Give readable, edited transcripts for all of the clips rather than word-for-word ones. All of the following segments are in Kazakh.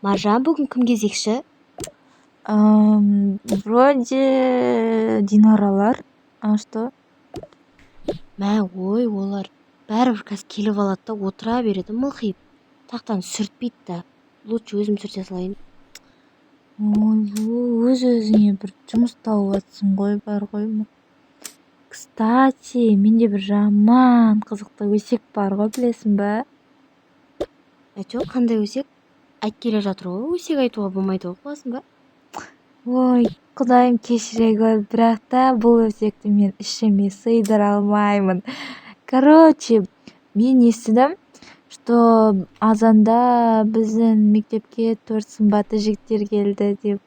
Маржан, бүгін кім кезекші? Вроде Динаралар. А что? Мә, ой, олар бәрібір қазір келіп алады да, отыра береді мылқиып, тақтаны сүртпейді да. Лучше өзім сүрте салайын. Ой, өз өзіңе бір жұмыс тауып жатсың ғой, бар ғой. Кстати, менде бір жаман қызықты өсек бар ғой, білесің ба? Әйтеуір қандай өсек? Айт, келе жатыр ғой, өсек айтуға болмайды ғой, қуасың ба? Ой, құдайым, кешіре гөр, бірақ та бұл өсекті мен ішіме сыйдыра алмаймын. Короче, мен естідім, что азанда біздің мектепке төрт сымбатты жігіттер келді деп.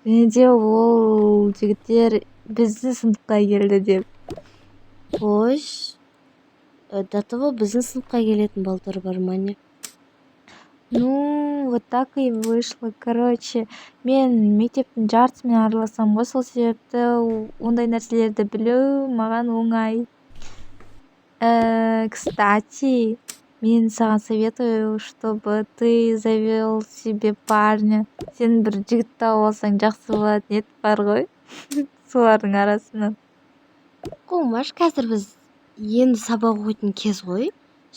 Және де ол жігіттер біздің сыныпқа келді деп. Қойш, до того біздің сыныпқа келетін балдар бар ма, не? Ну, вот так и вышло. Короче, мен мектептің жартысымен араласамын ғой, сол себепті ондай нәрселерді білу маған оңай. Кстати, мен саған советую, чтобы ты завел себе парня. Сен бір жігіт тауып алсаң, жақсы болатын еді бар ғой солардың арасынан. Қумаш, қазір біз енді сабақ оқитын кез ғой.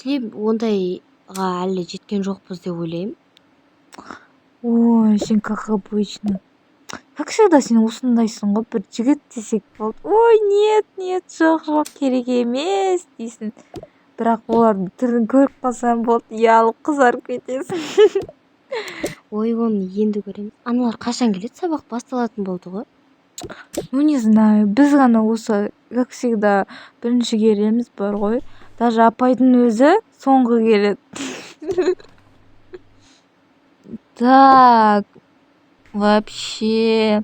Ондайға әлі жеткен жоқпыз деп ойлаймын. Ой, сен как обычно, как всегда, сен осындайсың ғой. Бір жігіт десек болды, ой, нет, нет, жоқ, жоқ, керек емес дейсің, бірақ олардың түрін көріп қалсаң болды, ұялып қызарып кетесің. Ой, оны енді көреміз. Аналар қашан келеді? Сабақ басталатын болды ғой. Ну, не знаю, біз ғана осы, как всегда, бірінші келеміз бар ғой, даже апайдың өзі соңғы келеді. Так, вообще,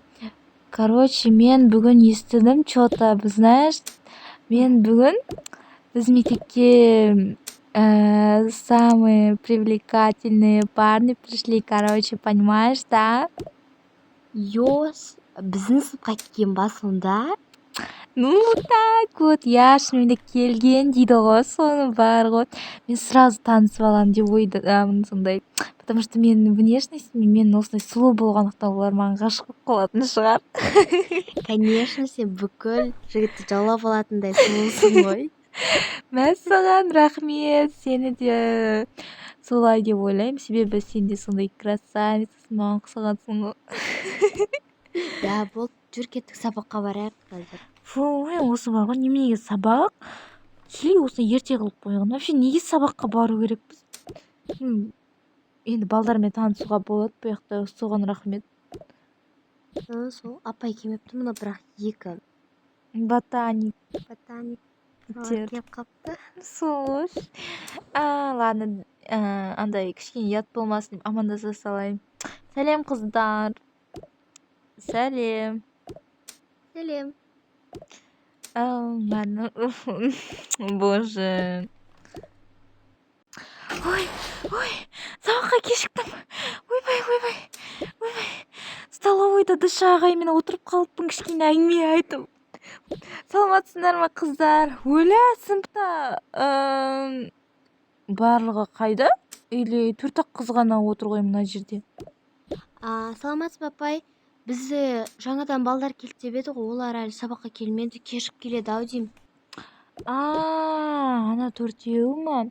короче, мен бүгін естідім че то, знаешь, мен бүгін біз мектепке самые привлекательные парни пришли, короче, понимаешь, да? Йос, біздің сыныпқа келген ба сонда? Ну, так вот, иә, шынымен де келген дейді ғой. Соны бар ғой, мен сразу танысып аламын деп ойдамын сондай, потому что менің внешностім, мен осындай сұлу болғандықтан, олар маған ғашық болып қалатын шығар. Конечно, сен бүкіл жігітті жаулап алатындай сұлусың ғой. Мәссаған, рахмет. Сені де солай деп ойлаймын, себебі сен де сондай красавицасың, маған ұқсағансың ғой. Иә, болды, жүр, кеттік, сабаққа барайық қазір. Фу, ой, осы бар ғой, неменеге сабақ кей осыны ерте қылып қойған вообще? Неге сабаққа бару керекпіз? Енді балдармен танысуға болады бұл жақта, соған рахмет. Сол апай келмепті мына, бірақ екі ботаник ботаник солар келіп қалыпты. Сол, а, ладно, андай кішкене ұят болмасын деп амандаса салайын. Сәлем, қыздар, сәлем! Сәлем! Ладно, боже, ой, ой, сабаққа кешіктім, ойбай, ойбай, ойбай! Столовойда Дыша ағаймен отырып қалыппын кішкене әңгіме айтып. Саламатсыңдар ма, қыздар? Өлә, сыныпта барлығы қайда? Или төрт ақ қыз ғана отыр ғой мына жерде? А, саламатсыз ба, апай? Бізде жаңадан балдар келді деп еді ғой, олар әлі сабаққа келмеді, кешігіп келеді ау деймін. А, ана төртеуі ма?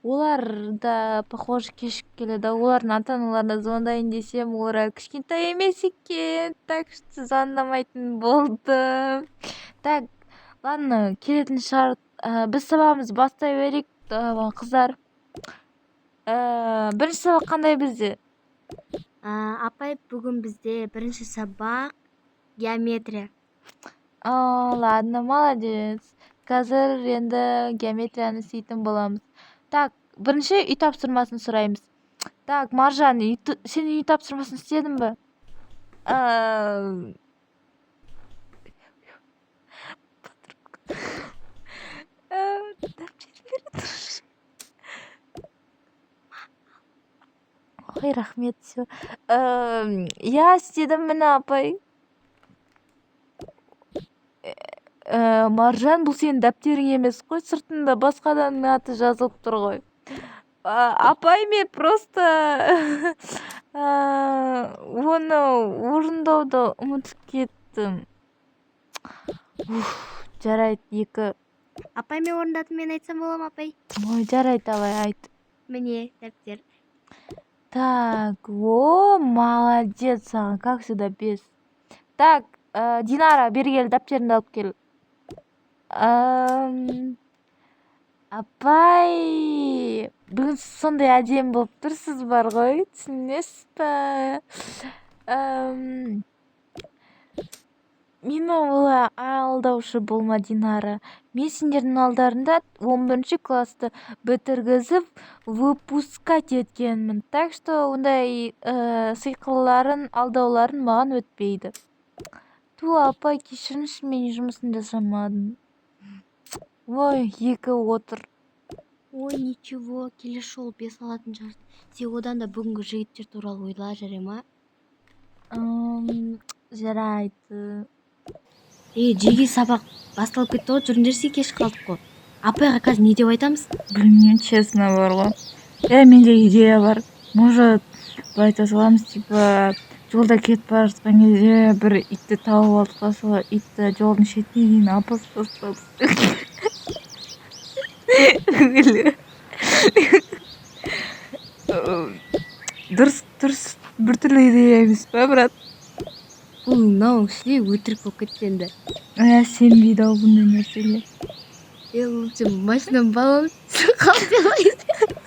Олар да, похоже, кешігіп келеді. Олардың ата аналарына звондайын десем, олар әлі кішкентай емес екен, так что звондамайтын болдым. Так, ладно, келетін шығар. Біз сабағымызды бастай берейік, қыздар. Бірінші сабақ қандай бізде? А, апай, бүгін бізде бірінші сабақ геометрия. А, ладно, молодец. Қазір енді геометрияны істейтін боламыз. Так, бірінші үй тапсырмасын сұраймыз. Так, Маржан, сен үй тапсырмасын істедің бе? Дәптерін бере тұршы. Ой, рахмет, все. Иә, істедім міне, апай. Маржан, бұл сенің дәптерің емес қой, сыртында басқа адамның аты жазылып тұр ғой. Апай, мен просто Оны орындауды ұмытып кеттім. Уф, жарайды, екі. Апай, мен орындадым, мен айтсам бола ма, апай? Ой, жарайды, давай, айт. Міне, дәптер. Так, о, молодец саған, как всегда, бес. Так, Динара, бері кел, дәптеріңді алып кел. Апай, бүгін сіз сондай әдемі болып тұрсыз бар ғой, түсінесіз ба? Мені олай алдаушы болма, Динара. Мен сендердің алдарында 11 классты бітіргізіп, выпускать еткенмін. Так что ондай сиқырларың, алдауларың маған өтпейді. Ту, апай, кешіріңізші, мен жұмысын жасамадым. Ой, екі, отыр. Ой, ничего, келесі жолы бес алатын шығарсың. Сен одан да бүгінгі жігіттер туралы ойла, жарай ма? Жарайды. Ей, жеге, сабақ басталып кетті ғой, жүріңдерші, кеш қалдық қой. Апайға қазір не деп айтамыз? Білмеймін, честно, бар ғой. Е, менде идея бар. Может, былай айта саламыз, типа, жолда кетіп бара жатқан кезде бір итті тауып алдық та, сол итті жолдың шетіне дейін апарып тастадық. Өлі. Дұрыс, дұрыс, біртүрлі идея емес па, брат? Бұл мынау ше, өтірік болып кетті енді. Ә, сенбейді ау бұндай нәрсеге. Е, лучше машинаның баллоны қалып деп.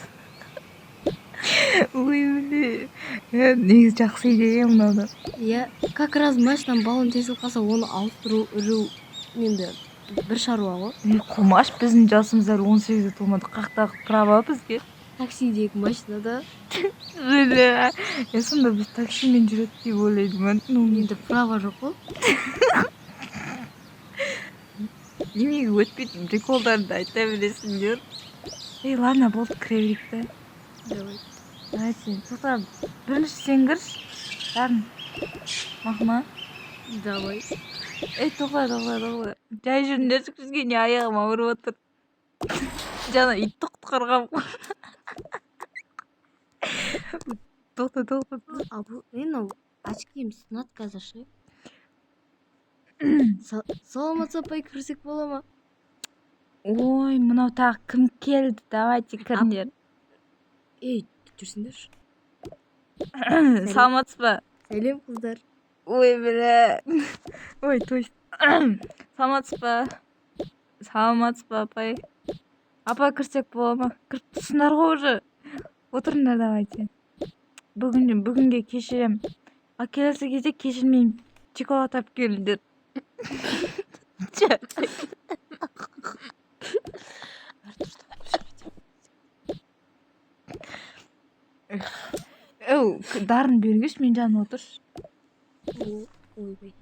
Ой, бля. Е, негізі жақсы идея мынау да. Иә, как раз машинаның баллоны тесіліп қалса, оны ауыстыру, үру енді бір шаруа ғой. Ей, қомаш, біздің жасымыз әлі 18-ге толмады, қаяқтағы права бізге? Таксидегі машинада. Бля, е, сонда біз таксимен жүреді деп ойлайды ма? Ну. Енді права жоқ қой. Неменеге өтпейтін приколдарды айта бересіңдер? Ей, ладно, болды, кіре берейік та. Давай. Давайте, тоқта, бірінші сен кірші, Дарын, мақұл ма? Давай. Ей, тоқта, тоқта, тоқта, жай жүріңдерші, кішкене аяғым ауырып отыр, жаңа итті құтқарғанмын ғой. Тоқта, тоқта. А, бұл мынау очкиім сынады қазір ше. Саламатсыз, апай, кірсек бола ма? Ой, мынау тағы кім келді? Давайте, кіріңдер. Ей, жүрсіңдерші. Саламатсыз ба? Сәлем, қыздар. Ой, бля, ой, то есть саламатсыз ба? Саламатсыз ба, апай? Апай, кірсек бола ма? Кіріп тұрсыңдар ғой уже, отырыңдар. Давайте, бүгінге кешірем, а келесі кезде кешірмеймін, шоколад алып келіңдер. Жарайды. Оу, Дарын, бергіші, мен жаныма отыршы. Ойбай,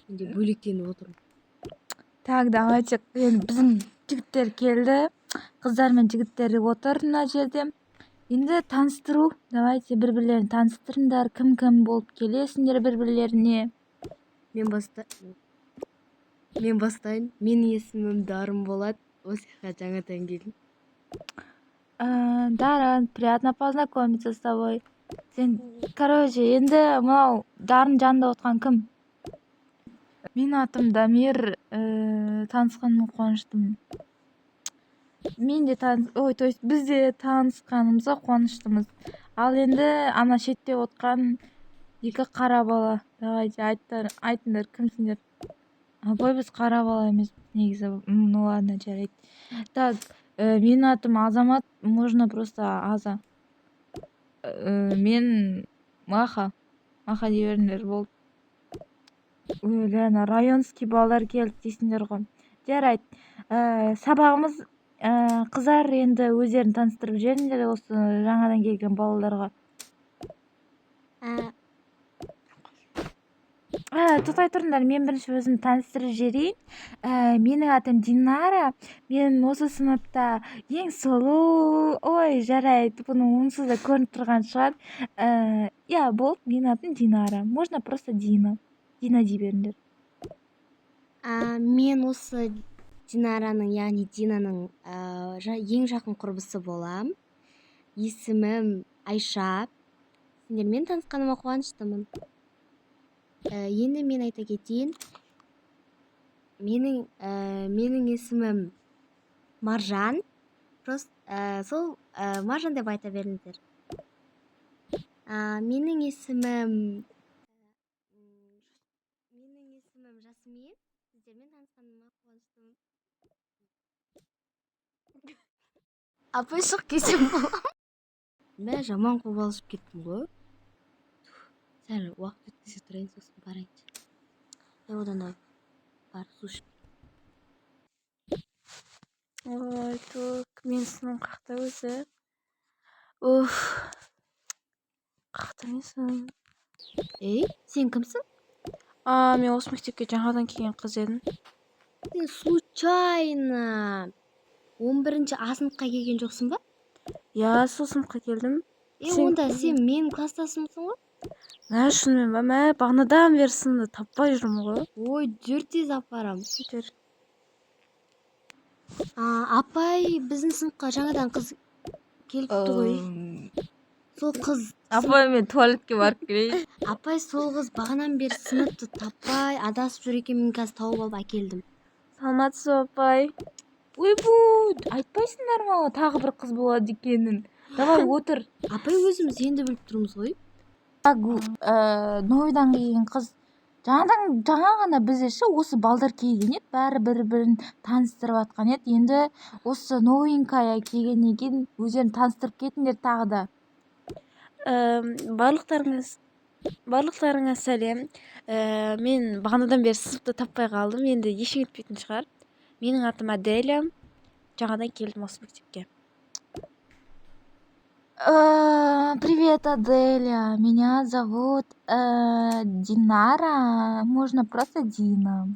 менде бөлектеніп отырмын. Так, давайте, енді біздің жігіттер келді, қыздар мен жігіттер отыр мына жерде. Енді таныстыру, давайте, бір бірлерін таныстырыңдар, кім кім болып келесіңдер бір бірлеріне. Мен бастайын. Менің есімім Дарын болады, осы жаққа жаңадан келдім. Дарын, приятно познакомиться с тобой. Сен, короче, енді мынау Дарын жанында отқан кім? Менің атым Дамир, танысқаныма қуаныштымын. Мен де таныс, ой, то есть біз де танысқанымызға қуаныштымыз. Ал енді ана шетте отқан екі қара бала, давайте, айтыңдар, кімсіңдер? Апай, біз қара бала емеспіз негізі. Ну ладно, жарайды. Так, менің атым Азамат, можно просто Аза. Мен Маха, Маха дей беріңдер, болды. Ой, ана районский балалар келді дейсіңдер ғой. Жарайды, сабағымыз, қыздар, енді өздерін таныстырып жіберіңдер осы жаңадан келген балаларға. Тоқтай тұрыңдар, мен бірінші өзімді таныстырып жіберейін. Менің атым Динара, мен осы сыныпта ең сұлу. Ой, жарайды, бұны онсыз да көрініп тұрған шығар. Иә, болды, менің атым Динара, можно просто Дина, Дина дей беріңдер. Мен осы Динараның, яғни Динаның ең жақын құрбысы болам. Есімім Айша. Сендермен танысқаныма қуаныштымын. Енді мен айта кетейін. Менің есімім Маржан. Просто сол Маржан деп айта беріңіздер. Менің есімім Жасмин. Сіздермен танысқаныма қуаныштымын. Апай, шығып кетсем бола мә? Жаман қобалжып кеттім ғой. Сәл уақыт өткізе тұрайын, сосын барайыншы. Е, одан да бар, су ішіп. Ой, тук, менің сыным қақта өзі? Уф, қақта менің сыным? Ей, сен кімсің? А, мен осы мектепке жаңадан келген қыз едім. Сен случайно 11-А сыныпқа келген жоқсың ба? Иә, сол сыныпқа келдім. Е, Сен онда кім? Сен менің класстасымсың ғой. Мә, шынымен ба? Мә, бағанадан бері сынды таппай жүрмін ғой. Ой, жүр, тез апарам. Жүр. А, апай, біздің сыныпқа жаңадан қыз келіпті ғой. Сол қыз Апай, мен туалетке барып келейін. Апай, сол қыз бағанадан бері сыныпты таппай адасып жүр екен. Мен қазір тауып алып әкелдім. Саламатсыз ба, апай? Ойбу, айтпайсыңдар ма тағы бір қыз болады екенін? Давай, отыр. Апай, өзіміз енді біліп тұрмыз ғой. Новыйдан келген қыз, жаңадан, жаңа ғана бізде ше, осы балдар келген еді, бәрі бір бірін таныстырып жатқан еді. Енді осы новенькая келгеннен кейін өздерін таныстырып кетіңдер тағы да. Барлықтарыңа сәлем. Мен бағанадан бері сыныпты таппай қалдым, енді ештеңе етпейтін шығар. Менің атым Аделя, жаңадан келдім осы мектепке. Привет, Аделя. Меня зовут Динара. Можно просто Дина.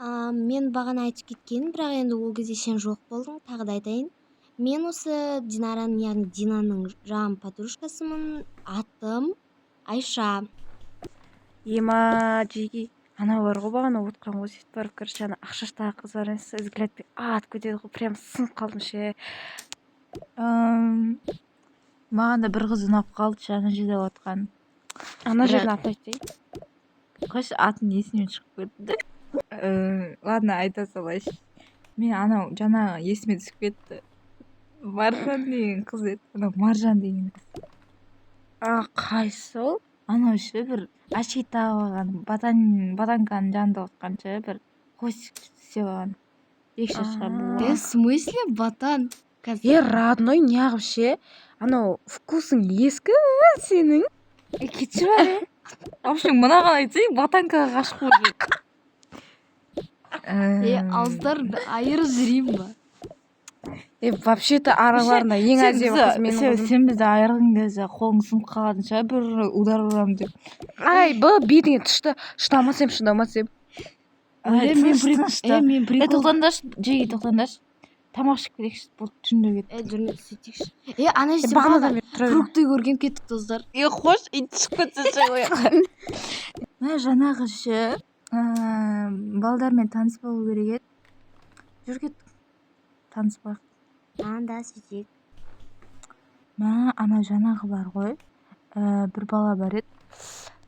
А, мен бағана айтып кеткенмін, бірақ енді ол кезде сен жоқ болдың. Тағы да айтайын, мен осы Динараның, яғни Динаның жан подружкасымын. Атым Айша. Ема, жеги, анау бар ғой, бағана отқан ғой, сөйтіп барып, короче, ана ақ шаштағы қыз бар емес, взглядпен атып кетеді ғой, прям сынып қалдым ше. Маған да бір қыз ұнап қалды ше, ана жерде отқан. Ана Бірақ- жердің атын айтсай. Қойшы, атын есімнен шығып кетті. Ладно, айта салайыншы. Мен анау жаңа есіме түсіп кетті. Маржан деген қыз еді. Анау Маржан деген қыз. А, қайсысы ол? Анау ше, бір очки тағып алған, ботанканың жанында отқан ше, бір хвостик істеп алған. Екі шашқа А. буа. Е, в смысле ботан қазір? Е, родной, неғып ше, анау вкусың ескі сенің. Е, кетші бар, е. В общем, мынаған айтсай, ботанкаға ғашық болып жүр. Е, ауыздарыңды айырып жүрейін ба? Е, вообще то араларында ең Сен әдемі қыз менің қызым. Сен бізді айырған кезде қолың сынып қалатын шығар, бір удар ұрамын деп. Ай, б, бетіңе түшті, шыдамас ем, шыдамас ем. Ай, Е, мен тыныш, тыныш та. Е, мен Е, прикол. Тоқтаңдаршы, жеге, тоқтаңдаршы. Тамақ ішіп келейікші, бұл түнде кетті. Е, жүрме, сөйтейікші. Е, ана Е, жерде бағанадан бағана бері тұра беремін. фрукты көрген кеттік, достар. Е, қош, ит шығып кетсе ше ояққа. Мә, жаңағы ше, балдармен таныс болу керек еді. Жүр, кеттік. Таныс болайық. Анда сөйтейік. Мә, ана жаңағы бар ғой, бір бала бар еді.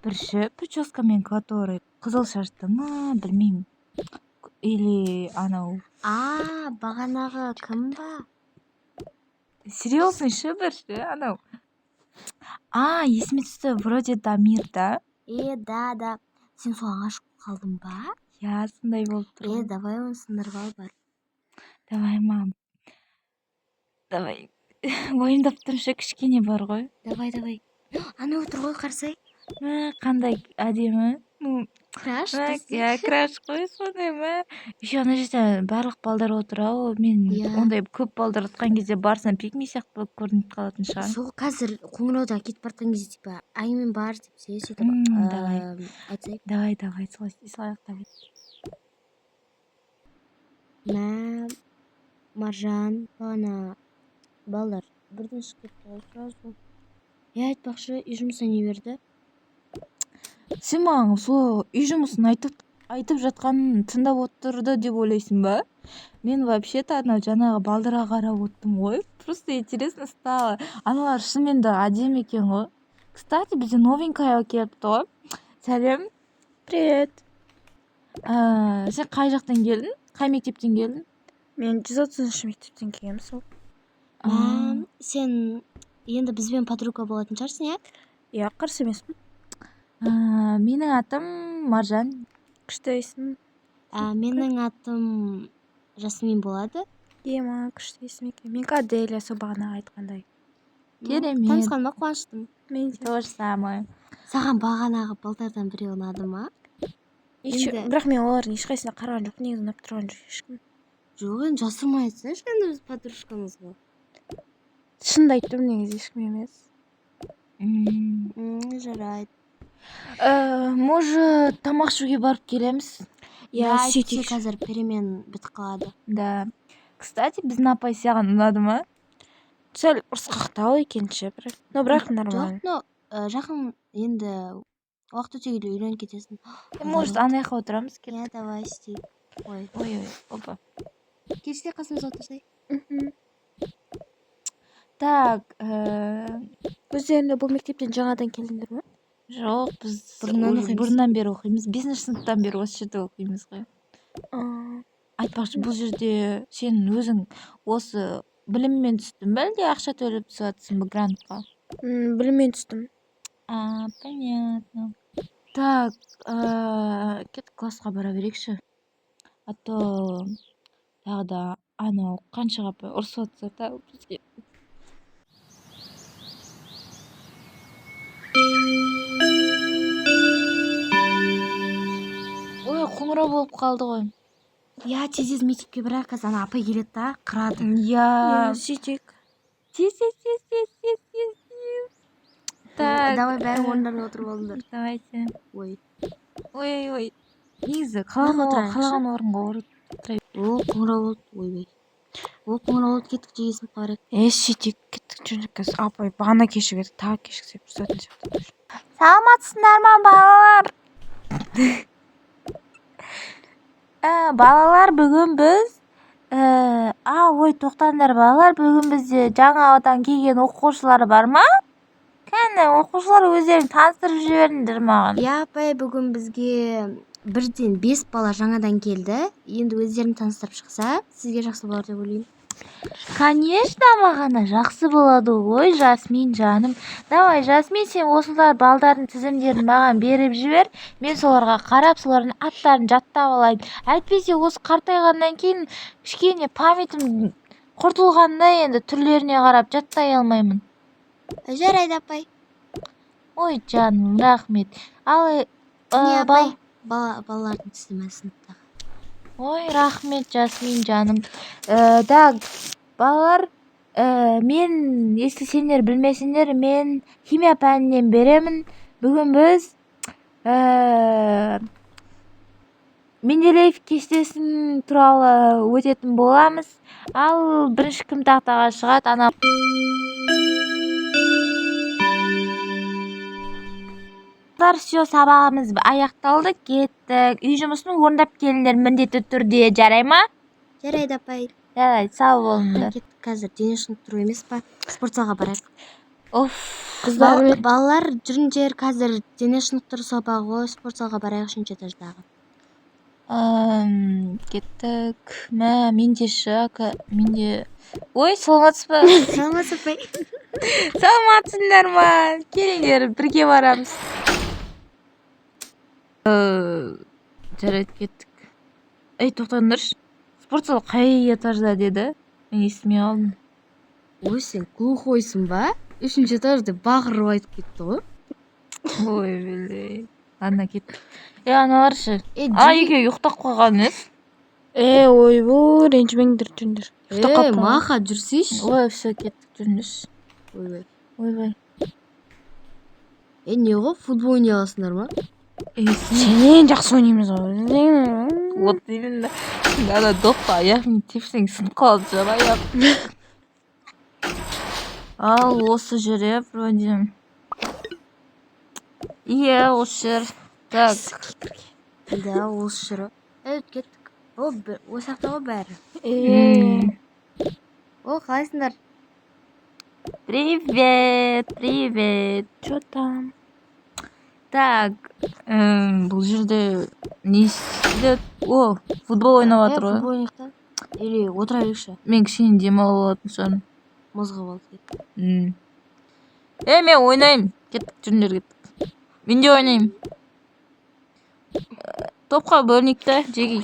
Бір ше, прическамен, который қызыл шашты ма, білмеймін. Или анау А, бағанағы кім ба? Серьезный ше, бір ше, анау. А, есіме түсті, вроде Дамир да. Е, да, сен соған ғашық болып қалдың ба? Иә, сондай болып тұр Е, ғой. Давай, оны сындырып ал бар. Давай, мам. Давай. Уайымдап тұрмын ше, кішкене бар ғой. Давай, давай, анау отыр ғой, қарасай. Мә, қандай әдемі. Ну, Краш мә, десей. Иә, краш қой сондай, мә. Еще ана жерде барлық балдар отыр ау. Мен Иә. ондай көп балдар отқан кезде барсам, пикми сияқты болып көрініп қалатын шығар. Сол қазір қоңырауда кетіп бара жатқан кезде, типа, әңгімем бар деп ше, сөйтіп Давай. Айтсай. Давай, давай, солай істей салайық, давай. Мә, Маржан, бағана балалар бірден шығып кетті ғой сразу. Е, айтпақшы, үй жұмысына не берді? Сен маған сол үй жұмысын айтып Айтып жатқанын тыңдап отырды деп ойлайсың ба? Мен вообще-то анау жаңағы балдарға қарап отырдым ғой. Просто интересно стало. Аналар шынымен де әдемі екен ғой. Кстати, бізде новенькая келіпті ғой. Сәлем. Привет. Сен қай жақтан келдің? Қай мектептен келдің? Мен 130-мектептен мектептен келгенмін сол. Мә, сен енді бізбен подруга болатын шығарсың, иә? Иә, қарсы емеспін. Менің атым Маржан. Күшті есім. Менің атым Жасмин болады. Ема, күшті есім екен. Менікі Аделя, сол бағана айтқандай. Керемет. Танысқаныма қуаныштымын. Мен де. То же самое. Саған бағанағы балдардан біреу ұнады ма? Енді- Бірақ мен олардың ешқайсысына қараған жоқпын, негізі ұнап тұрған жоқ ешкім. Жоқ, енді жасырмай айтсайшы, енді біз подружкамыз ғой. Шынымды айттым, негізі ешкім емес. Жарайды. Может, тамақ ішуге барып келеміз? Иә, Да, әйтпесе сөйтейікші. Қазір перемен бітіп қалады. Да. Кстати, біздің апай саған ұнады ма? Сәл ұрысқақтау екен ше, бірақ. Но бірақ нормально. Жоқ, но жақын енді уақыт өте келе үйреніп кетесің. Может, ана жаққа отырамыз? Иә, давай істейік. Ой. Ой, ой, опа. Келсе, қасымызға отырсай. Мхм. Так, Өздерің де бұл мектептен жаңадан келдіңдер ме? Жоқ, біз Бұрыннан уже оқимыз. Бұрыннан бері оқимыз. Бесінші сыныптан бері осы жерде оқимыз ғой. Айтпақшы, бұл жерде сен өзің осы біліммен түстің бе, әлде ақша төлеп түсіп жатрсың ба грантқа? Біліммен түстім. А, понятно. Так, кеттік, классқа бара берейікші. А то тағы да анау Қаншық апай ұрысып жатса тағы бізге. Ой, қоңырау болып қалды ғой. Иә, тез тез мектепке барайық, қазір ана апай келеді да қырады. Иә. Иә, сөйтейік. Тез, тез, тез, тез, тез, тез, тез. Так. Давай, бәрі орындарына отырып алыңдар. Давайте. Ой. Ой, ой. Негізі Қалған қалаған отырайықшы. Қалаған орынға О, қоңырау болды. Ойбай. О, қоңырау болды, кеттік, жеке сыныпқа барайық. Е, сөйтейік, кеттік, жүріңдер. Қазір апай бағана кешігеді, тағы кешіксе ұрысатын сияқты. Саламатсыңдар ма, балалар? Балалар, бүгін біз а, ой, тоқтаңдар, балалар, бүгін бізде жаңадан келген оқушылар бар ма? Кәне, оқушылар, өздерің таныстырып жіберіңдер маған. Иә, апай, бүгін бізге бірден бес бала жаңадан келді. Енді өздерін таныстырып шықса, сізге жақсы болар деп ойлаймын. Конечно, маған да жақсы болады ғой, Жасмин жаным. Давай, Жасмин, сен осылар балдардың тізімдерін маған беріп жібер. Мен соларға қарап, солардың аттарын жаттап алайын. Әйтпесе осы қартайғаннан кейін кішкене памятім құртылғанда, енді түрлеріне қарап жаттай алмаймын. Жарайды, апай. Ой, жаным, рахмет. Ал Не, бал апай, бала балалардың тізімі сыныптағы. Ой, рахмет, Жасмин жаным. Так, балалар, мен, если сендер білмесеңдер, мен химия пәнінен беремін. Бүгін біз Менделеев кестесін туралы өтетін боламыз. Ал бірінші кім тақтаға шығады? Ана все, сабағымыз аяқталды, кеттік. Үй жұмысын орындап келіңдер міндетті түрде, жарай ма? Жарайды, апай. Жарайды, сау болыңдар. Кеттік, қазір дене шынықтыру емес па, спорт залға барайық. Оф. Қыздар. Балалар, жүріңдер, қазір дене шынықтыру сабағы ғой, спорт залға барайық, үшінші этаждағы. Кеттік. Мә, менде ше, менде. Ой, саламатсыз ба? Саламатсыз, апай. Саламатсыңдар ма? Келіңдер, бірге барамыз. Жарайды, кеттік. Ей, тоқтаңдаршы. Спорт зал қай этажда деді? Мен естімей қалдым. Ой, сен глухойсың ба? Үшінші этаж деп бақырып айтып кетті ғой. Ой, блин. Ладно, кеттік. Е, аналар ше? Е. А, екеуі ұйықтап қалған емес. Е, ойбу, ренжімеңдер, жүріңдер. Ұйықтап Е, қалыппын ғой. Маха, жүрсейші. Ой, все, кеттік, жүріңдерші. Ойбай. Ойбай. Е, не ғой, футбол ойнай аласыңдар ма? Е, сен Сенен жақсы ойнаймыз ғой. Вот именно. Ана допты аяғымен тепсең, сынып қалады шығар аяқ. Ал осы жер, иә, вроде. Иә, осы жер. Так. Да, осы жыры. Е, кеттік. О, осы жақта ғой бәрі. Е. О, қалайсыңдар? Привет, привет. Че там? Так, бұл жерде не істеп? О, футбол ойнап Е, жатыр ғой. Футбол ойнайық та. Или отыра берейікші. Мен кішкене демалып алатын шығармын. Мозғы болды. Е, мен ойнаймын. Кеттік, жүріңдер, кеттік. Мен де ойнаймын. Топқа бөлінейік та, жеге.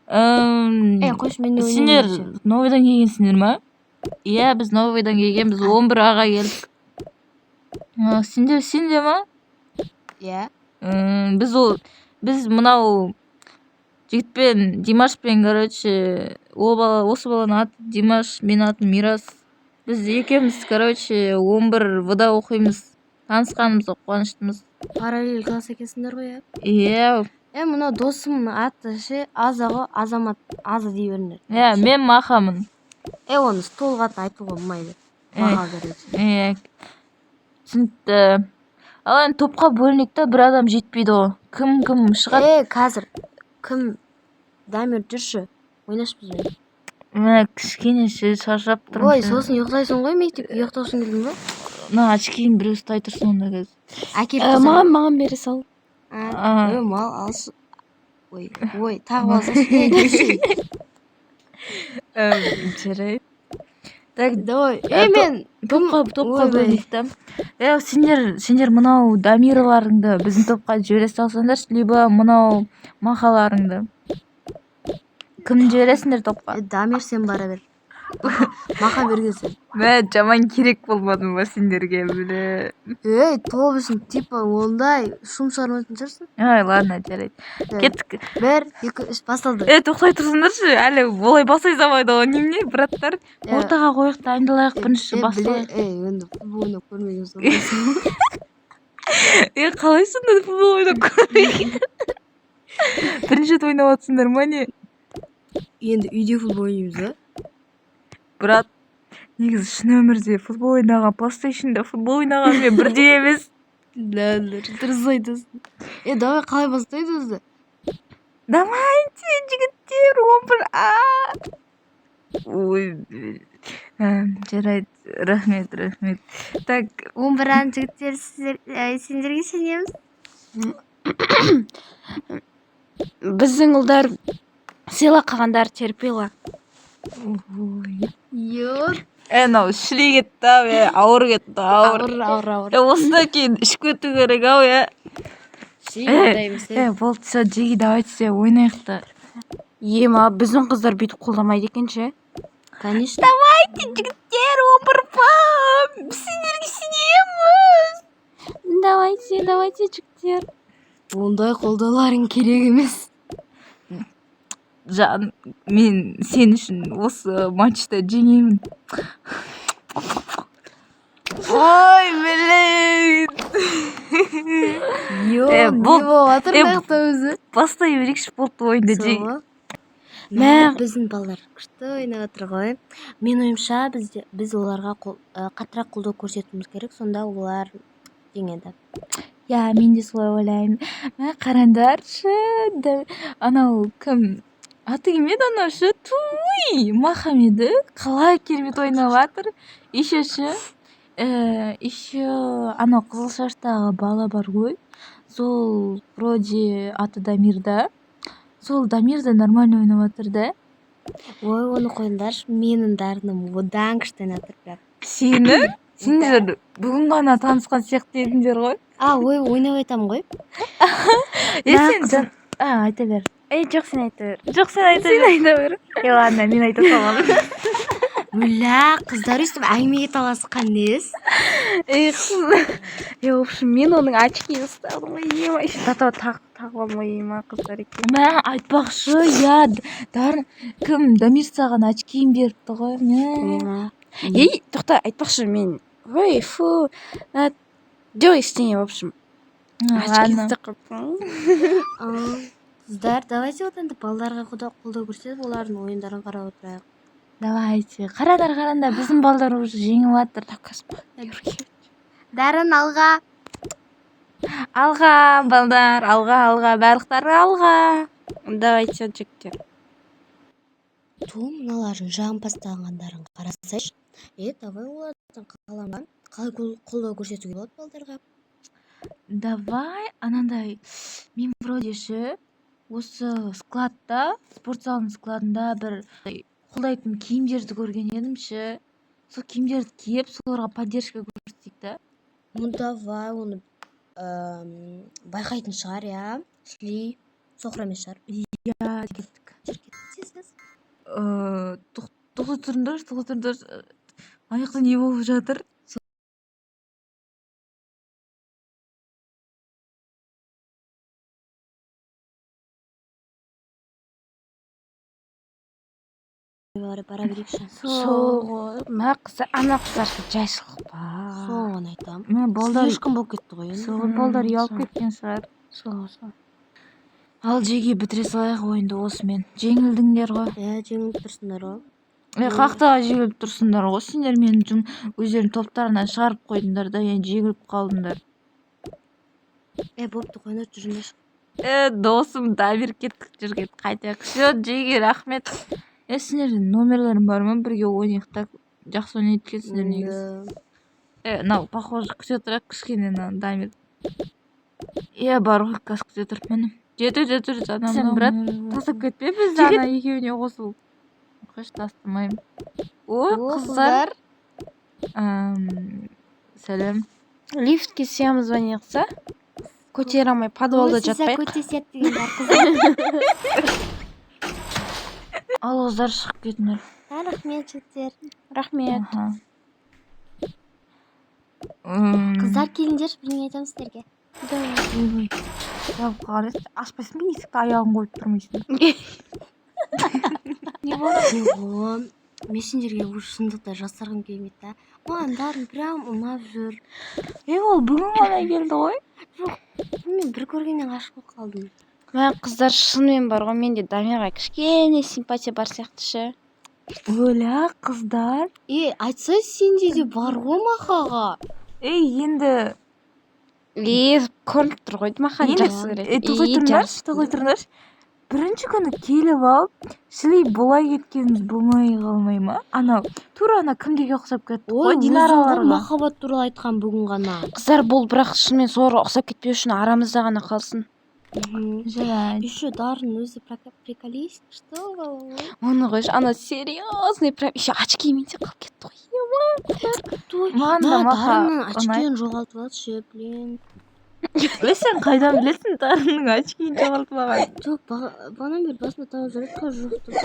Е, қойшы, мен де Сендер ойнаймын. Новыйдан келгенсіңдер ма? Иә, біз новыйдан келгенбіз, 11 аға келдік. А, сендер, сен де ма? Иә. Біз ол, біз мынау жігітпен, Димашпен, короче, ол бала, осы баланың аты Димаш, менің атым Мирас. Біз екеуміз, короче, 11 В-да оқимыз. Танысқанымызға қуаныштымыз. Параллель класс екенсіңдер ғой, иә? Иә. Е, мына досымның аты ше, Аза ғой, Азамат, Аза дей беріңдер. Иә, мен Махамын. Е, оны толық атын айтуға болмайды. Маха, короче. Иә, түсінікті. Ал енді топқа бөлінейік та, бір адам жетпейді ғой. Кім кім шығады? Е, қазір кім? Дамир, жүрші, ойнашы бізбен. Мә, кішкене ше, шаршап тұрмын. Ой, Ше. сосын ұйықтайсың ғой мектеп, ұйықтау үшін келдің ба? Мына очкиін біреу ұстай тұрсын онда қазір. Әкеліп. Маған бере сал. А. Ой, мал алшы. Ой, ой, тағы алсайшы. Е, жүрші. Жарайды. Так, Давай. Е, мен топқа Ойбай. бөлінейік та. Е, сендер мынау Дамирларыңды біздің топқа жібере салсаңдаршы, либо мынау Махаларыңды. Кім жібересіңдер топқа? Е, Дамир, сен бара бер. Маха берген сен. Мә, жаман керек болмадым ба сендерге, бля? Ей, топ үшін типа ондай шум шығармайтын шығарсың. Ай, ладно, жарайды. Так, Кеттік. бір, екі, үш, басталды. Е, тоқтай тұрсыңдаршы, әлі олай басай салмайды ғой, немене, браттар? Е, Ортаға қояйық, дайындалайық, бірінші е, басталайық. Е, енді футбол ойнап көрмеген соң. Е, қалай сонда футбол ойнап көрмеген? Бірінші рет ойнап жатсыңдар ма, не? Енді үйде футбол ойнаймыз да. Брат, негізі шын өмірде футбол ойнаған плейстейшнда футбол ойнағанмен бірдей емес. Да, дұрыс айтасың. Е, давай, қалай бастайды өзі? Давайте, жігіттер, 11 а. Ой, жарайды, рахмет, рахмет. Так, 11 ан жігіттер, сіздер, сендерге сенеміз. Біздің ұлдар сыйла, қалғандар терпила. Ой. Йо, Е, мынау шіли кетті ау, е, ауыр кетті, ауыр. ауыр, ауыр, ауыр. Е, осыдан кейін ішіп кету керек ау, е. Сен. Е, болды, все, жеги, давайте ойнайық та. Ема, біздің қыздар бүйтіп қолдамайды екен ше. Конечно. Давайте, жігіттер, 11 па, сендерге сенеміз. Давайте, давайте, жігіттер. Ондай қолдауларың керек емес. Жан, мен сен үшін осы матчта жеңемін. Ой, блин. Йо, Е, не болып жатыр е, мына жақта өзі? Бастай берейікші, болды ойынды. Сол ғой. Мә. Мә, біздің балалар күшті ойнап жатыр ғой. Менің ойымша, біз оларға қаттырақ қолдау көрсетуіміз керек, сонда олар жеңеді. Иә, мен де солай ойлаймын. Мә, қараңдаршы, да, анау кім, аты кім еді анау ше, туй, Маха ма еді, қалай керемет ойнап жатыр. Еще ше, еще анау қызыл шаштағы бала бар ғой, сол вроде аты Дамир да, сол Дамир да нормально ойнап жатыр да. Ой, оны қойыңдаршы, менің Дарыным одан күшті ойнап жатыр бірақ. Сені, сендер бүгін ғана танысқан сияқты едіңдер ғой. А, ой, ойнап айтамын ғой. Е, сен жан, а, айта бер. Ей, жоқ, сен айта бер. Жоқ, сен айта бер. Сен айта бер. Е, ладно, мен айта саламын. Өлә, қыздар өйстіп әңгімеге таласқан несі? Ей, қыз. Е, в общем, мен оның очкиін ұстадым ғой, ема. Еще тата тағып алдым ғой, ема, қыздар екен. Мә, айтпақшы, иә, Дарын, кім, Дамир саған очкиін беріпті ғой, мә. Ема. Ей, тоқта, айтпақшы, мен. Ой, фу. Жоқ, ештеңе, в общем. Очки Ладно. ұстап қалыппын. Қыздар, давайте одан да балдарға қолдау көрсетіп, олардың ойындарын қарап отырайық. Давайте. Қараңдар, қараңдар, біздің балдар уже жеңіп жатыр. Дарын, алға! Алға, балдар, алға, алға, барлықтары алға. Давайте, жігіттер. Ту, мыналардың жағымпазданғандарын қарасайшы. Е, давай олардан қаламан қалай қолдау көрсетуге болады балдарға? Давай анандай, мен вроде ше осы складта, спорт залының складында бір қолдайтын киімдерді көрген едім ше. Сол киімдерді киіп, соларға поддержка көрсетейік та. Ну давай, оны байқайтын шығар, иә, шли соқыр емес шығар. Иә, кеттік. Жүр, кеттік, тез, тез. Тоқтай тұрыңдаршы, тоқтай тұрыңдаршы. Ана жақта не болып жатыр? Бара берейікші. Сол ғой, мә, қыздар, ана қыздарға жайшылық па? Соны айтамын. Мә, балдар Слишком болып кетті ғой енді. Сол ғой, балдар ұялып кеткен шығар. Сол, сол. Ал, жеге, бітіре салайық ойынды осымен. Жеңілдіңдер ғой. Иә, жеңіліп тұрсыңдар ғой. Е, қаяқтағы жеңіліп тұрсыңдар ғой? Сендер мені өздерінің топтарынан шығарып қойдыңдар да, енді жеңіліп қалдыңдар. Е, бопты, қойыңдар, жүріңдерші. Е, досым Дамир, кеттік, жүр, кет, қайтайық. Все, жеге, рахмет. Е, сендердің номерлерің бар ма? Бірге ойнайық та, жақсы ойнайды екенсіңдер негізі. Е, мынау похоже, күте тұрайық кішкене мынаны, Дамир. Иә, бар ғой, қазір күте тұр, міне. Жеті, жеті, жеті, ана Сен, мынау брат, номері. Тастап кетпе бізді Жігіт. ана екеуіне қосылып. Қойшы, тастамаймын. О, О, қыздар. Сәлем. Лифтке сиямыз ба, не қылса? Көтере алмай подвалда жатпайық. Көтесет деген бар, қыздар. Ал, қыздар, шығып кетіңдер. А, рахмет, жігіттер. Рахмет. Аха. Қыздар, келіңдерші, бірдеңе айтамын сіздерге. Ойбай, жабып қалған еді. Ашпайсың ба есікті, аяғын қойып тұрмайсың? Не болды? Ого, мен сендерге уже шындықты жасырғым келмейді да, маған Дарын прям ұнап жүр. Е, ол бүгін ғана келді ғой. Мен бір көргеннен ғашық болып қалдым. Мә, қыздар, шынымен бар ғой, менде Дамирға кішкене симпатия бар сияқты ше. Өлә, қыздар. Е, айтса, сенде де бар ғой Махаға. Ей, енді Е, көрініп тұр ғой, Маханы енді жақсы көреді. Е, тоқтай Е, тұрыңдаршы, жақсы. тоқтай тұрыңдаршы. Бірінші күні келіп алып, шіли бола кеткеніміз болмай қалмай ма? Анау тура ана кімдерге ұқсап кеттік Ой, қой, өзің ғой Динараларға. махаббат туралы айтқан бүгін ғана. Қыздар, бұл бірақ шынымен соларға ұқсап кетпеу үшін арамызда ғана қалсын. Жарайды. Еще Дарын өзі приколист, что вы? Оны қойшы, ана серьезный прям, еще очкимен де қалып кетті ғой. Той, Маған да мына Маха Дарынның ұнайды. очкиін жоғалтып алды ше, блин. Е, сен қайдан білесің Дарынның очкиін жоғалтып алғанын? Жоқ, бағанадан бері басында тауып жүреді, қазір жоқ тұр.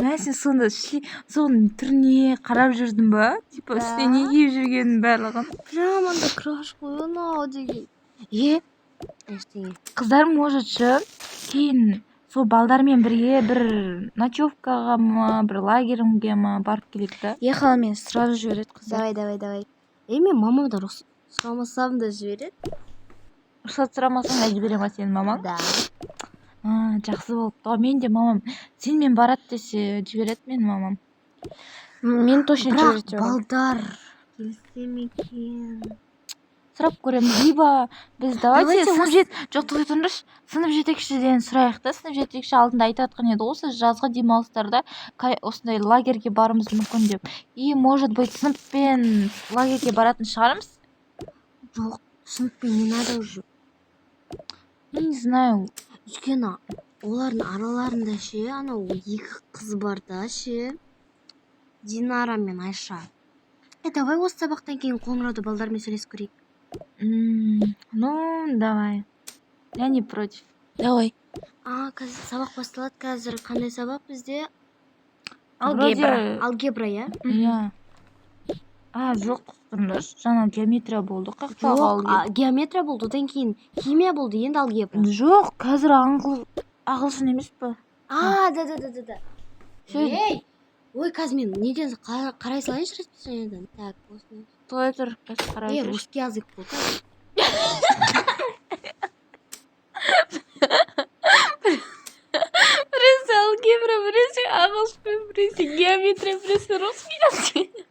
Мә, сен сонда соның түріне қарап жүрдің ба? Типа үстіне не киіп жүргенін барлығын. Прям андай краш қой анау деген. Е, ештеңе. Қыздар, может ше, кейін сол балдармен бірге бір ночевкаға ма, бір лагерьге ма барып келейік та. Ехала, мен сразу жібереді, қыздар. Давай, давай, давай. Е, мен мамамдан рұқсат сұрамасам да жібереді. Рұқсат сұрамасаң да жібере ма сенің мамаң? Да. А, жақсы болыпты ғой. Мен де мамам сенімен барады десе, жібереді менің мамам. Мен точно Бірақ жібереді деп ойлаймын. балдар келісе ме екен? Сұрап көреміз, либо біз, давайте, Давайте. сынып жоқ, тоқтай тұрыңдаршы, сынып жетекшіден сұрайық та. Сынып жетекші алдында айтып жатқан еді ғой, осы жазғы демалыстарда осындай лагерьге баруымыз мүмкін деп. И может быть, сыныппен лагерьге баратын шығармыз. Жоқ, сыныппен не надо уже. Ну, не знаю. Өйткені олардың араларында ше, анау екі қыз бар да ше, Динара мен Айша. Е, давай осы сабақтан кейін қоңырауда балдармен сөйлесіп көрейік. Ну давай, я не против, давай. А, қазір сабақ басталады. Қазір қандай сабақ бізде? Алгебра. Вроде Алгебра, иә. Иә, а, жоқ, тұрыңдаршы, жаңа геометрия болды, қаяқтағы? Жоқ, Алгебра. А, геометрия болды, одан кейін химия болды, енді алгебра. Жоқ, қазір ағылшын емес па? А, да, да, да, да, да. Всё. Ей, ой, қазір мен неден қарай салайыншы, расписаниеден. Так, осыны. Тұра тұр, қазір қарай Ей, тұршы. русский язык болды. Біресе алгебра, біресе ағылшын, біресе геометрия, біресе русский язык.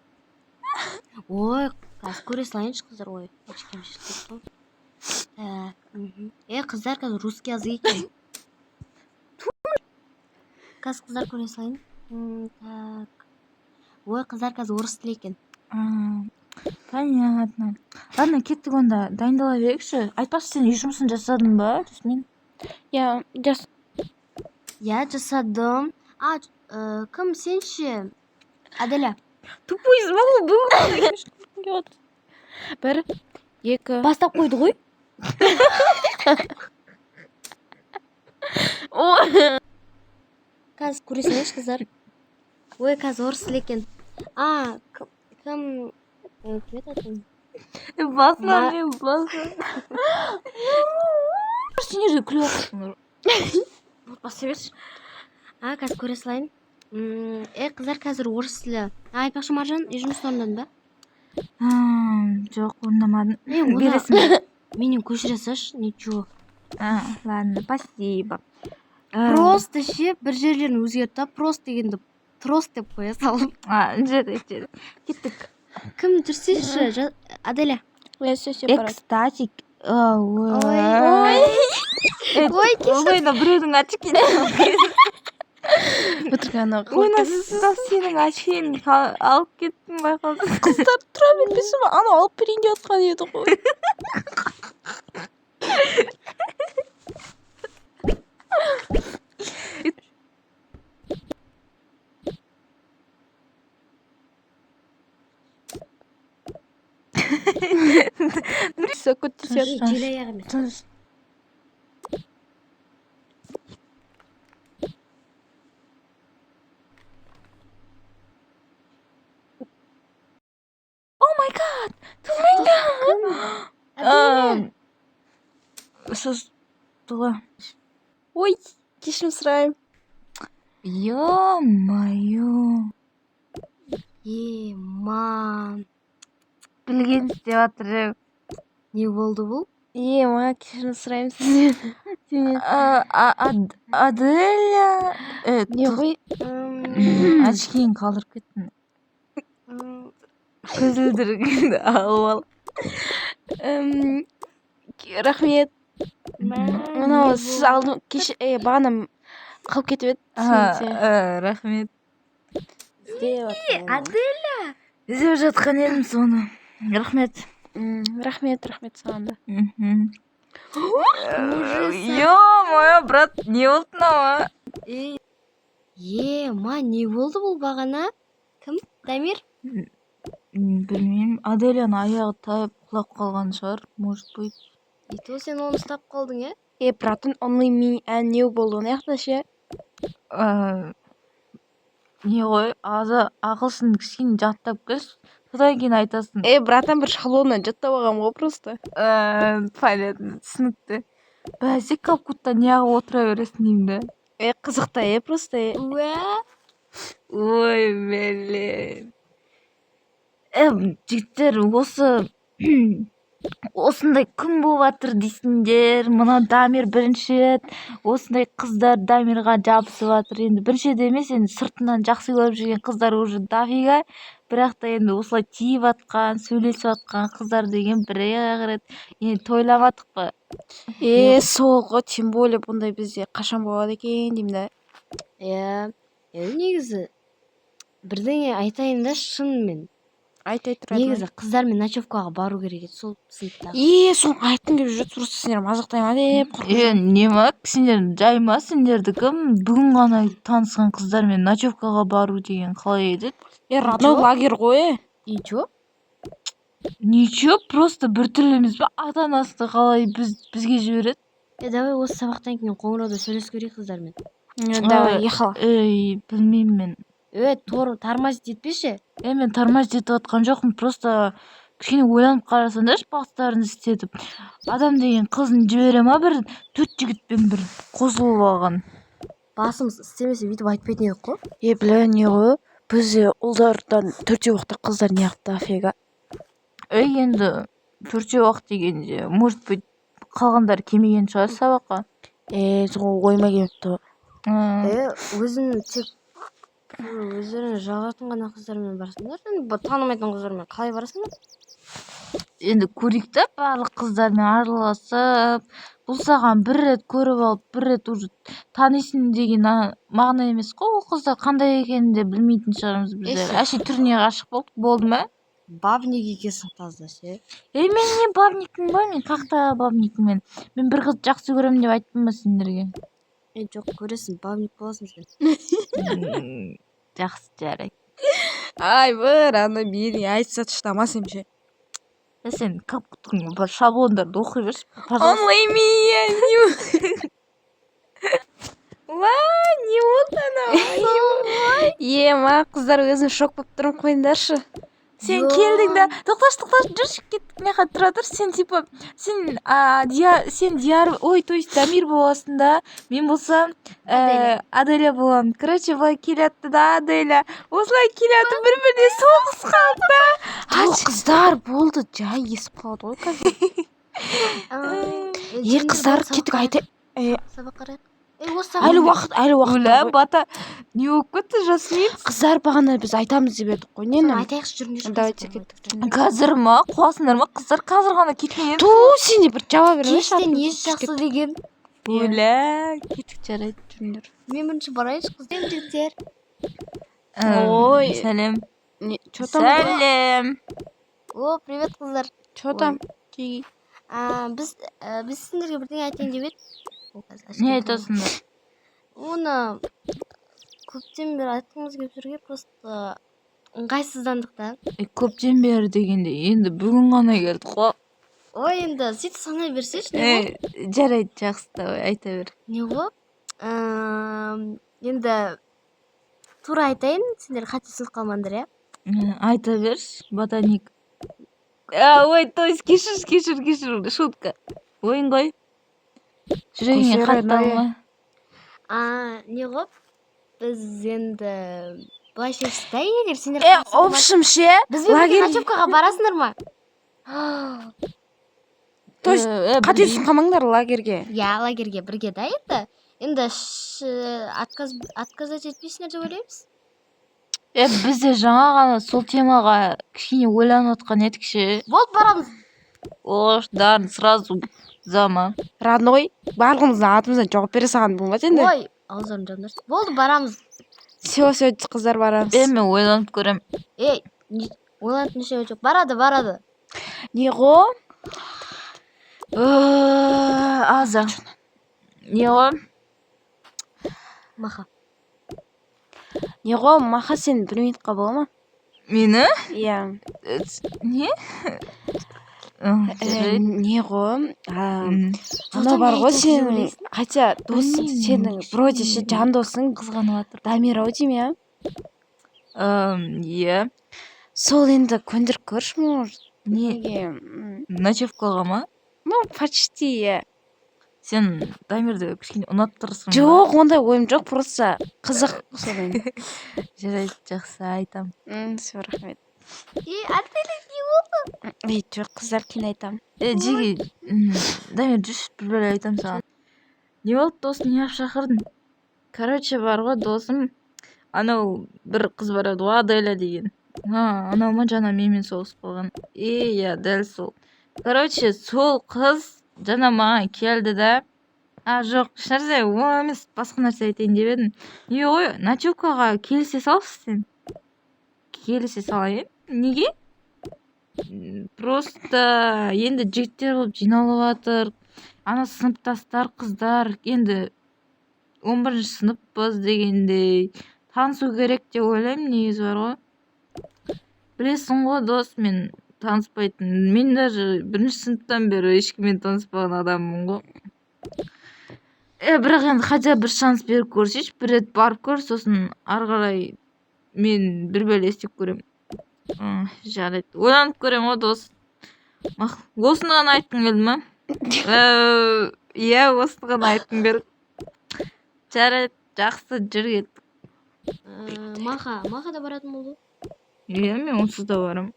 Ой, қазір көре салайыншы, қыздар. Ой, очким шешіліп кетті ғой. Так. Е, қыздар, қазір русский язык екен. Қазір, қыздар, көре салайын. Так. Ой, қыздар, қазір орыс тілі екен. А, понятно. Ладно, кеттік онда, дайындала берейікші. Айтпақшы, сен үй жұмысын жасадың ба, Жасмин? Иә, жас. Иә, жасадым. А, кім, сен ше? Аделя. Тупойсың ба бұл? Бір, екі. Бастап қойды ғой. О. Қазір көре салайыншы, қыздар. Ой, қазір орыс тілі екен. А, кім еді аты? Басынан мен басынан. Сендер де күліп жатырсыңдар. Баса берші. А, қазір көре салайын. Е, қыздар, қазір орыс тілі. А, айтпақшы, Маржан, үй жұмысын орындадың ба? Жоқ, орындамадым. Е, оны Бересің бе? Менен көшіре салшы, ничего. А, ладно, спасибо. Просто ше, бір жерлерін өзгерт та, просто дегенді трос деп қоя салып. А, жарайды, жарайды. Кеттік. Кім, жүрсейші, Аделя. Иә, все, все, Э, барады. кстати, Ой. ой. Ой, кешір. Ой, мына біреудің очкиін. Өтірік анау. Ой, мына сенің очкиін алып кеттім, байқаусыз. Қыздар, тұра бермесін ба? Анау алып берейін деп жатқан еді ғой. Все, көтерсе. Ей, жел аяқ емес. Тыныш. Oh my God! Аделя. Сіз тула. Ой, кешірім сұраймын. Ё-моё. Е, мам. Білген істеп жатыр. Не болды бұл? Е, ма, кешірім сұраймын сізден. Сенен. Аделя. Не ғой? Очкиін қалдырып кеттім. Көзілдірігіңді алып ал. Рахмет. Мә, Мынау не сіз болды? алдын кеше бағана қалып кетіп еді. А, Сенде. Рахмет. Іздеп Аделя. Іздеп жатқан едім соны. Рахмет. Рахмет, рахмет саған да. Мхм. Ужас. Ё-моё, брат, не болды мынау, а? Е, ма, не болды бұл бағана? Кім? Дамир? Білмеймін. Аделяның аяғы тайып құлап қалған шығар, может быть. И то сен оны ұстап қалдың, е? Е, братан, only me and you болды мына жақта ше. Не ғой, азы ағылшын кішкене жаттап келші, содан кейін айтасың. Е, братан, бір шаблоннан жаттап алғанмын ғой просто. Понятно, түсінікті. Бәсе, как будто неғып отыра бересің деймін да. Е, қызық та, е, просто. Е. Уә. Ой, блин. Жігіттер, осы осындай күн болып жатыр дейсіңдер. Мына Дамир бірінші рет осындай қыздар Дамирға жабысып жатыр. Енді бірінші рет емес, енді сыртынан жақсы көріп жүрген қыздар уже дофига. Бірақ та енді осылай тиіп жатқан, сөйлесіп жатқан қыздар деген бір-ақ рет. Енді тойламадық па? Е, сол ғой, тем более бұндай бізде қашан болады екен деймін да. Иә. Енді негізі бірдеңе айтайын да, шынымен. Айт, айт, тұра. Негізі қыздармен ночевкаға бару керек еді сол сыныптағы. Е, соны айтқым келіп жүреді, просто сендер мазақтай ма деп қорқып. Е, не ма, сендер жай ма сендердікі? Бүгін ғана танысқан қыздармен ночевкаға бару деген қалай еді? Е, родной лагерь ғой, е. И чё? Ничего, просто біртүрлі емес па? Ата анасы қалай бізге жібереді? Е, давай осы сабақтан кейін қоңырауда сөйлесіп көрейік қыздармен. Е, давай, ехала. Ей, білмеймін мен. Е, тор тормозить етпеші. Е, мен тормозить етіп жатқан жоқпын, просто кішкене ойланып қарасаңдаршы, бастарын істетіп. Адам деген қызын жібере ма бір төрт жігітпен бір қосылып алған? Басымыз істемесе, бүйтіп айтпайтын едік қой. Е, бля, не ғой, бізде ұлдардан төртеу уақытта қыздар неғып дофига. Ей, енді төртеу ақ дегенде, может быть, қалғандары келмеген шығар сабаққа. Е, сол ойыма келіпті. Е, өзің тек өздерің жағатын ғана қыздармен барсыңдар. Енді танымайтын қыздармен қалай барасыңдар? Енді көрейік та, барлық қыздармен араласып, бұл саған бір рет көріп алып, бір рет уже танисың деген мағына емес қой. Ол қыздар қандай екенін де білмейтін шығармыз біздер. Есі. Әшейін түріне ғашық болдық, болды ма? Бабник екенсің таза ше. Ей, мен не бабникпін ба? Мен қаяқтағы бабникпін? Мен бір қызды жақсы көремін деп айттым ба сендерге? Е, жоқ, көресің, бабник боласың сен. Жақсы, жарайды. Ай, бір ана мені айтса, шыдамас ем ше. Е, сен капкуттың бір шаблондарды оқи берші, пожалуйста. Only me and you. Ла, не болды анау? Ема, қыздар, өзім шок болып тұрмын, қойыңдаршы. Сен келдің да, тоқташы, тоқташы, жүрші, кеттік мына жаққа, тұра тұр. Сен типа сен а, Дия, сен Дияр, ой, то есть Дамир боласың да, мен болсам Аделя боламын. Короче, былай келатты да, Аделя осылай келатып, бір біріне соғысып қалды да. Жоқ, қыздар, болды, жай есіп қалады ғой қазір. Е, қыздар, кеттік, айта. Сабақ қарайық. Ей, осы Әлі уақыт, әлі уақыт Өлә, бар ғой. Бата, не болып кетті, Жасмин? Қыздар, бағана біз айтамыз деп едік қой нені. Айтайықшы, жүріңдерші. Давайте, кеттік, жүріңдер. Қазір ма? Қуасыңдар ма, қыздар? Қазір ғана кеткен едік. Ту, сен де бір жауап бермеші. Кештен ес жақсы деген. Өлә, кеттік, жарайды. Жүріңдер. Мен бірінші барайыншы, қыздар, жігіттер. Ой. Сәлем. Не, че там? Сәлем. О, привет, қыздар. Че там? Жеги. А, біз сендерге бірдеңе айтайын деп едік. О, қазір Не ашып айтасыңдар? Оны көптен бері айтқымыз келіп жүрген, просто ыңғайсыздандық та. Е, көптен бері дегенде, енді бүгін ғана келдік қой. Ой, енді сөйтіп санай берсейші, не ғой? Е, жарайды, жақсы, давай, айта бер. Не ғой? Енді тура айтайын, сендер қате түсініп қалмаңдар, иә? Айта берші, ботаник. А, ой, то есть кешір, кешір, кешір, шутка, ойын ғой, жүрегіңе Көздері қатты арнайы. алма. А, не ғой, біз енді былай шештік та, егер сендер Е, қарсы болмаса- в общем ше, бізбен бірге лагерь- ночевкаға барасыңдар ма? То есть Э, қате түсініп қалмаңдар, лагерьге. Иә, лагерьге бірге да. Енді отказать етпейсіңдер деп ойлаймыз. Е, біз де жаңа ғана сол темаға кішкене ойланып отқан едік ше. Болды, барамыз. Ош, дарын сразу за ма? Родной, барлығымыздың атымыздан жауап бере салған болмады енді. Ой, ауыздарың жабыңдаршы, болды, барамыз. Все, все, қыздар, барамыз. Е, мен ойланып көрем. Ей, ойланатын ештеңе жоқ, барады, барады. Не ғой? Аза, не ғой? Маха. Не ғой, Маха, сен бір минутқа бола ма? Мені? Иә. Не? Э, Жарайды. Не ғой, анау Тоқтам, бар не ғой айтады деп сенің, ойлайсың? хотя досың, Білмеймін, сенің вроде ше, кішкене жан досың қызғанып жатыр. Дамир ау деймін, иә? Иә. Сол, енді көндіріп көрші, может. Не? Неге? Ночевкаға ма? Ну, почти, иә. Сен Дамирді кішкене ұнатып тұрсың ба? Жоқ, ондай ойым жоқ, просто қызық содан. Жарайды, жақсы, айтам. Все, рахмет. Е, Аделя, не болды? Ей, жоқ, қыздар, кейін айтамын. Е, жеге, Дамир, жүрші, бір бәле айтамын саған. Не болды, досым, неғып шақырдың? Короче, бар ғой, досым, анау бір қыз бар еді ғой, Аделя деген. А, анау ма, жаңа менімен соғысып қалған? Е, иә, дәл сол. Короче, сол қыз жаңа маған келді да. А, жоқ, ешнәрсе, ол емес, басқа нәрсе айтайын деп едім. Не ғой, ночевкаға келісе салшы сен. Келісе салайын. Неге? Просто енді жігіттер болып жиналып жатыр. Ана сыныптастар, қыздар, енді 11 сыныппыз дегендей, танысу керек деп ойлаймын негізі бар ғой. Білесің ғой, дос, мен таныспайтын. Мен даже бірінші сыныптан бері ешкіммен таныспаған адаммын ғой. Е, бірақ енді хотя бір шанс беріп көрсейші, бір рет барып көр, сосын ары қарай мен бір бәле істеп көремін. Жарайды, ойланып көремін ғой, дос. Мақұл, осыны ғана айтқың келді ма? Иә, осыны ғана айтқым келді. Жарайды, жақсы, жүр, кеттік. Маха, Маха да баратын болды. Иә, мен онсыз да барамын.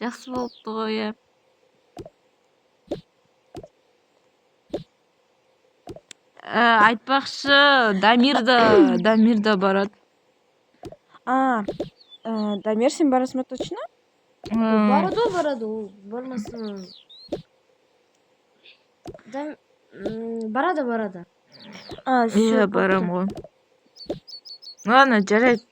Жақсы болыпты ғой, иә. Айтпақшы, Дамир да, Дамир да барады. А, Дамир, сен барасың ба точно? Барады ғой, барады ол. Бармасын. Да, барады, барады. А, всё, Иә, барам ғой. Ладно, жарайды.